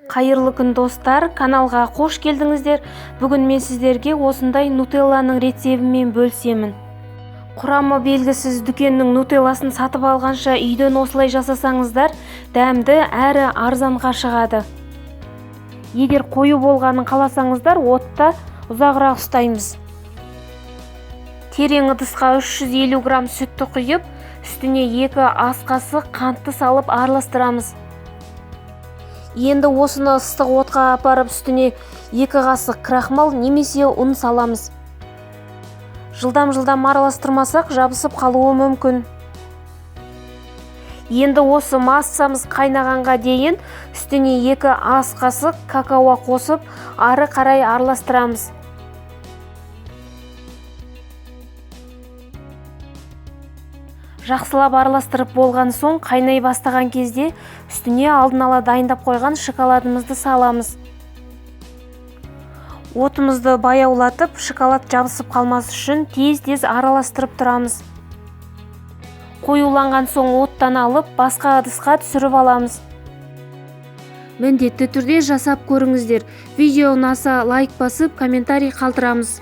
Қайырлы күн, достар! Каналға қош келдіңіздер. Бүгін мен сіздерге осындай нутелланың рецебімен бөлісемін. Құрамы белгісіз дүкеннің нутелласын сатып алғанша үйден осылай жасасаңыздар, дәмді әрі арзанға шығады. Егер қою болғанын қаласаңыздар, отта ұзағырақ ұстаймыз. Терең ыдысқа 350 грамм сүтті құйып, үстіне 2 ас қасық қантты салып араластырамыз. Енді осыны ыстық отқа апарып, үстіне 2 қасық крахмал немесе ұн саламыз. Жылдам-жылдам араластырмасақ, жабысып қалуы мүмкін. Енді осы массамыз қайнағанға дейін үстіне 2 ас қасық какао қосып, ары қарай араластырамыз. Жақсылап араластырып болған соң, қайнай бастаған кезде үстіне алдын ала дайындап қойған шоколадымызды саламыз. Отымызды баяулатып, шоколад жабысып қалмас үшін тез-тез араластырып тұрамыз. Қоюланған соң оттан алып, басқа ыдысқа түсіріп аламыз. Міндетті түрде жасап көріңіздер. Видео ұнаса лайк басып, комментарий қалдырамыз.